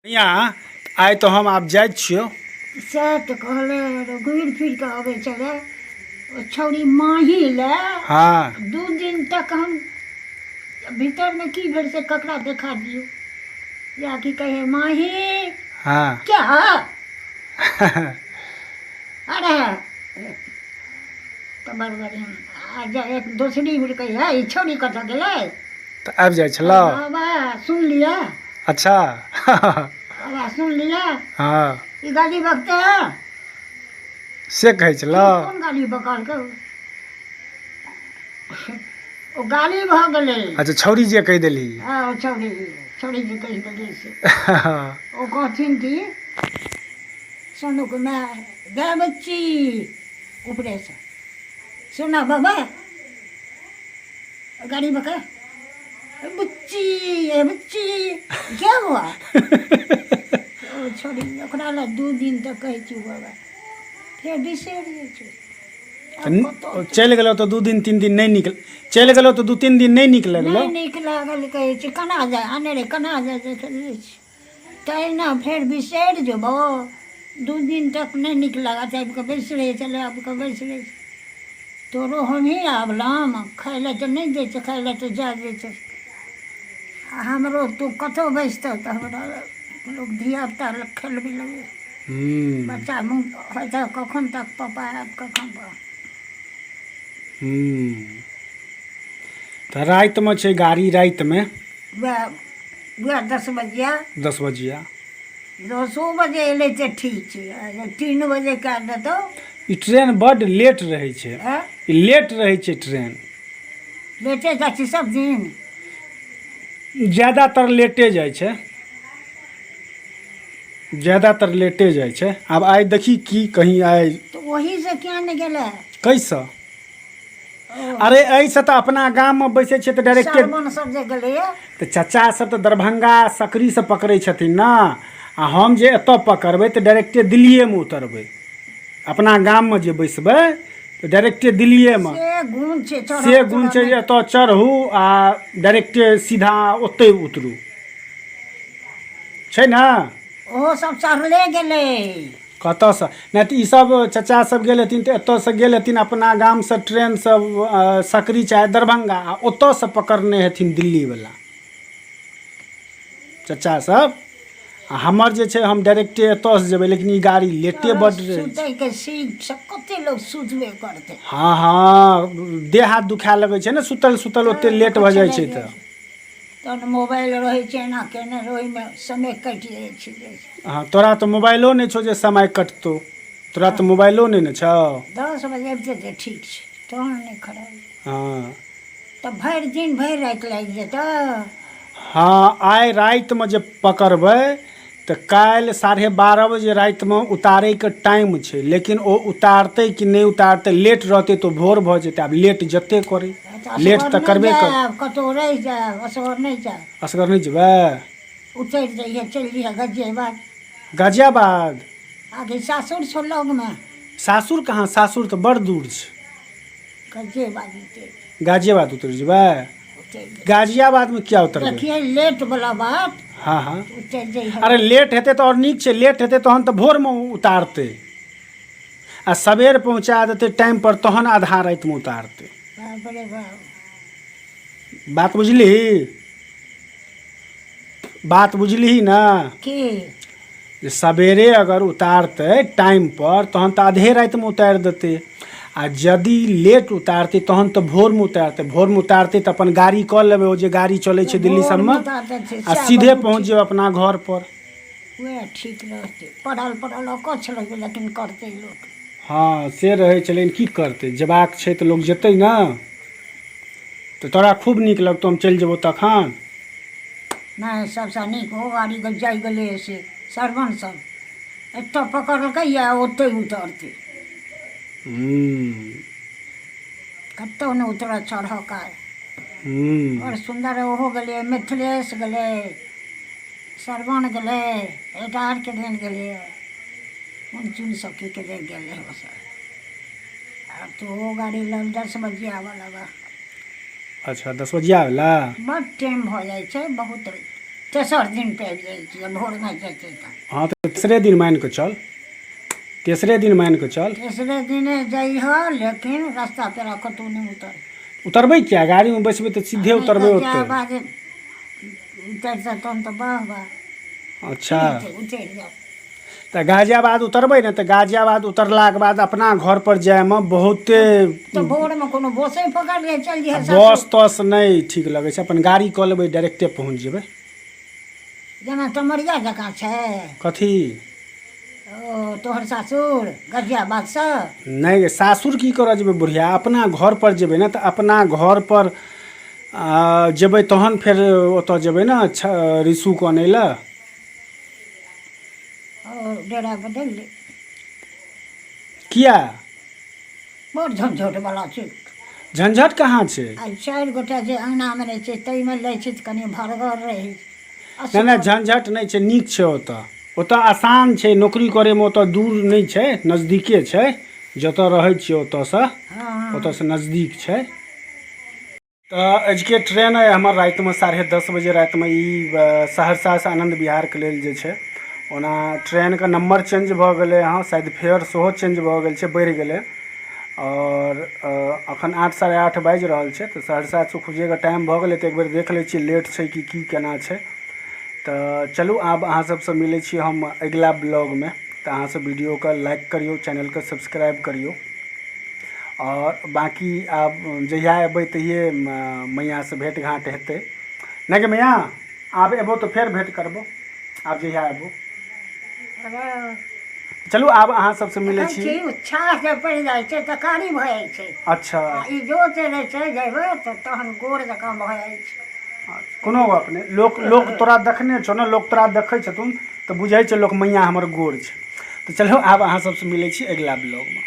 यहाँ आइ तऽ हम आब जाइ छियौ। सएह तऽ कहले, घुरि फिर कऽ अबै छलै ओ छौड़ी माही लए। 2 दिन तक हम भीतरमे की भेल से ककरा देखा दियौ, या की कहे माही। क्या अरे तऽ बड़ बढ़िआँ। आ जे एक दोसरी बेर कहिए, ई छौड़ी कतऽ गेलै? तऽ आबि जाइ छलौ। बाबा सुन लिअ। बाबा सुन लिअ। ई गाली बकते है। से कहै छलौ? कोन गाली बकलकै? ओ गाली भऽ गेलै। अच्छा, छौड़ी जे कहि देली। हँ, ओ छौड़ी, छौड़ी जे कहि देली से ओ कहथिन कि सोनूके माय गै बच्ची, ऊपरेसँ सोना बाबा गाड़ी बका बुच्ची, ए बुच्ची, क्या हुआ? ओ छोड़ी ओकरा लए 2 दिन तक कहै छी बाबा, फेर बिसरि जाइ छै। आब कतऽ चलि गेलौ तऽ 2 दिन 3 दिन नहि नीक, चलि गेलौ तऽ 2-3 दिन नहि नीक लगलौ? नहि नीक लागल। कहै छै केना जाय, अनेरे केना जाय, देखलियै छी तहिना फेर बिसरि जेबो। 2 दिन तक नहि नीक लागत, आबि कऽ बैसि रहै छलै, आबि कऽ बैसि रहै छै। तोरो हमही आबलम, खाय लए तऽ नहि दै छै, खाय लए तऽ जाय दै छै। आ हमरो तू कतहु बैसतौ तऽ हमरा लोक धियापुता लग खेलबै लगै। बच्चा मुँह होइ तऽ कखन तक पप्पा आयब, कखन तक। तऽ रातिमे छै गाड़ी, रातिमे। वएह वएह 10 बजिया। 10 बजिया। 10 बजे एलै तऽ ठीक छै, आ जे 3 बजे कए देतौ। ई ट्रेन बड्ड लेट रहै छै। आँय? ई लेट रहै छै ट्रेन। लेटे जाइ छै सब दिन। ज्यादातर लेटे जाइ छै, ज्यादातर लेटे जाइ छै। आब आइ देखी की कहीं आइ। तऽ ओहीसँ किया नहि गेलै? कैसँ? अरे एहिसँ तऽ अपना गाममे बैसै छियै तऽ डायरेक्टे। सरवन सब जे गेलैए। तऽ चचा सब तऽ दरभंगा सकरीसँ पकड़ै छथिन ने, आ हम जे एतऽ पकड़बै तऽ डायरेक्टे दिल्लिएमे उतरबै। अपना गाममे जे बैसबै तऽ डायरेक्टे दिल्लिएमे। से गुण छै चढ़ऽ। से गुण छै जे एतऽ चढ़ू आ डायरेक्टे सीधा ओतहि उतरू, छै ने? ओहो सब चढ़ले गेलै। कतऽसँ? नहि तऽ ईसभ चचा सब गेल हेथिन तऽ एतऽसँ गेल हेथिन अपना गामसँ ट्रेनसँ सकरी चाहे दरभंगा, आ ओतऽसँ पकड़ने हेथिन दिल्लीवला चचा सब। आ हमर जे छै, हम डायरेक्टे एतऽसँ जेबै, लेकिन ई गाड़ी लेटे बड्ड रहै छै। सुतैके सीट सब कते लोक सुतबे करतै? हँ, देह हाथ दुखाए लगै छै ने सुतल सुतल, ओते लेट भऽ जाइ छै तऽ। तहन मोबाइल रहै छै एना केने, ओहिमे समय कटि जाइ छै। हँ, तोरा तऽ मोबाइलो नहि छौ जे समय कटतौ। तोरा तऽ मोबाइलो नहि ने छौ। 10 बजे अबितै तऽ ठीक छै, तहन नहि खराब। तऽ भरि दिन भरि राति लागि जेतौ। हँ, आइ रातिमे जे पकड़बै तऽ काल्हि 12:30 बजे रातिमे उतारैके टाइम छै, लेकिन ओ उतारतै कि नहि उतारतै? लेट रहतै तऽ भोर भऽ जेतै। आब लेट जते करै, लेट असगर तऽ नहि करबे कर। जायब, कतहु रहि जायब, असगर नहि जायब। असगर नहि जेबै? उतरि जइहे, चलि जइहे गजियाबाद। गाजियाबाद? आगे सासुर छौ लगमे। सासुर कहाँ? सासुर तऽ बड़ दूर छै। गाजियाबाद उतरि। गाजियाबाद उतरि जेबै? उतरि जेबै। गाजियाबादमे किया उतरबै? देखियै लेट वाला बात। हँ हँ उतरि जइहे। अरे लेट हेतै तऽ आओर नीक छै। लेट हेतै तहन तऽ भोरमे उतारतै आ सबेर पहुँचा देतै टाइम पर, तहन आधा रातिमे उतारतै। बाप रे बाप। बात बुझलिही? बात बुझलिही ने? की? जे सवेरे अगर उतारतै टाइम पर तहन तऽ आधे रातिमे उतारि देतै, आ यदि लेट उतारतै तहन तऽ भोरमे उतारतै। भोरमे उतारतै तऽ अपन गाड़ी कऽ लेबै, ओ जे गाड़ी चलै छै दिल्ली भोरमे सबमे, उतारतै आ सएह सीधे बहुत पहुँच ठीक। जेबै अपना घर पर। वएह ठीक रहतै। पढ़ल पढ़ल अकछ लगै, लेकिन करतै लोक। हँ, से रहै छै, लेकिन की करतै? जेबाक छै तऽ लोक जेतै ने। तऽ तोरा खूब नीक लगतौ, हम चलि जेबौ तखन? नहि, सबसँ नीक ओ गाड़ी जाइ गेलै से सरवन सब एतऽ पकड़लकै या ओतहि उतरतै। कतहु नहि उतरऽ चढ़ऽ काल। बड़ सुन्दर ओहो गेलै, मिथिलेश गेलै, सरवन गेलै, एकटा आर के दिन गेलै, कोन चुन सब की के गेलै ओ सब। आब तऽ ओ गाड़ी लग 10 बजे आबऽ लगऽ। अच्छा, 10 बजिया वला। बड टाइम भऽ जाइ छै बहुत। तेसर दिन पाबि जाइ छियै, भोरमे जेतै तऽ। हँ, तऽ तेसरे दिन मानि कऽ चल, तेसरे दिन मानि कऽ चल। तेसरे दिने जइह, लेकिन रास्ता पेरा कतहु नहि उतर। उतरबै किया? गाड़ीमे बैसबै तऽ सीधे उतरबै ओतै। बाद उतरि तऽ तहन तऽ वाह वाह। अच्छा। उतरि जाउ। तऽ गाजियाबाद उतरबै ने, तऽ गाजियाबाद उतरलाके बाद अपना घर पर जायमे बहुते। तऽ भोरमे कोनो बसे पकड़ ले चल जइहे। बस तस नहि ठीक लगै छै, अपन गाड़ी कऽ लेबै, डायरेक्टे पहुँच जेबै। जेना तमरिया जकाँ छै। कथी? ओ तोहर सासुर गाजियाबादसँ। नहि, सासुर की करऽ जेबै बुढ़िया? अपना घर पर जेबै ने, तऽ अपना घर पर जेबै तहन फेर ओतऽ जेबै ने ऋषुके अनै लए। ओ डेरा बदलि ले। किया? बड़ झंझट वाला छै। झंझट कहाँ छै? आ 4 गोटा जे अङ्गनामे रहै छै, ताहिमे लै छै तऽ कनि भरगर रहै छै। नहि नहि, झंझट नहि छै, नीक छै ओतऽ। ओतऽ आसान छै नौकरी करैमे, ओतऽ दूर नहि छै, नजदीके छै। जतऽ रहै छियै ओतऽसँ ओतऽसँ नजदीक छै। तऽ अजुके ट्रेन अइ हमर रातिमे 10:30 बजे रातिमे, ई सहरसासँ आनन्द विहारके लेल जे छै। ओना ट्रेनके नम्बर चेंज भऽ गेलै हँ, शायद फेयर सेहो चेंज भऽ गेल छै, बढ़ि गेलै। आओर अखन 8, 8:30 बाजि रहल छै, तऽ सहरसासँ खुजैके टाइम भऽ गेलै, तऽ एकबेर देख लै छियै लेट छै कि की केना छै। तऽ चलू, आब अहाँ सबसँ मिलै छी हम अगिला ब्लॉगमे। तऽ अहाँ सब वीडियोके लाइक करियौ, चैनलके सब्सक्राइब करियौ। आओर बाँकी आब जहिया एबै तहिये मैयासँ भेँट घाँट हेतै। नहि गे मैया? आब एबो तऽ फेर भेँट करबो, आब जहिया एबो। चलू, आब अहाँ सबसँ मिलै छी। उच्छाह जे पड़ि जाइ छै तऽ कारी भऽ जाइ छै। अच्छा। ई जोत रहै छै, जेबै तऽ तहन गोर जकाँ भऽ जाइ छै। कोनो गप नहि, लोक लोक तोरा देखने छौ ने, लोक तोरा देखै छथुन तऽ बुझै छै लोक, मैया हमर गोर छै। तऽ चलू, आब अहाँ सबसँ मिलै छी अगिला ब्लॉगमे।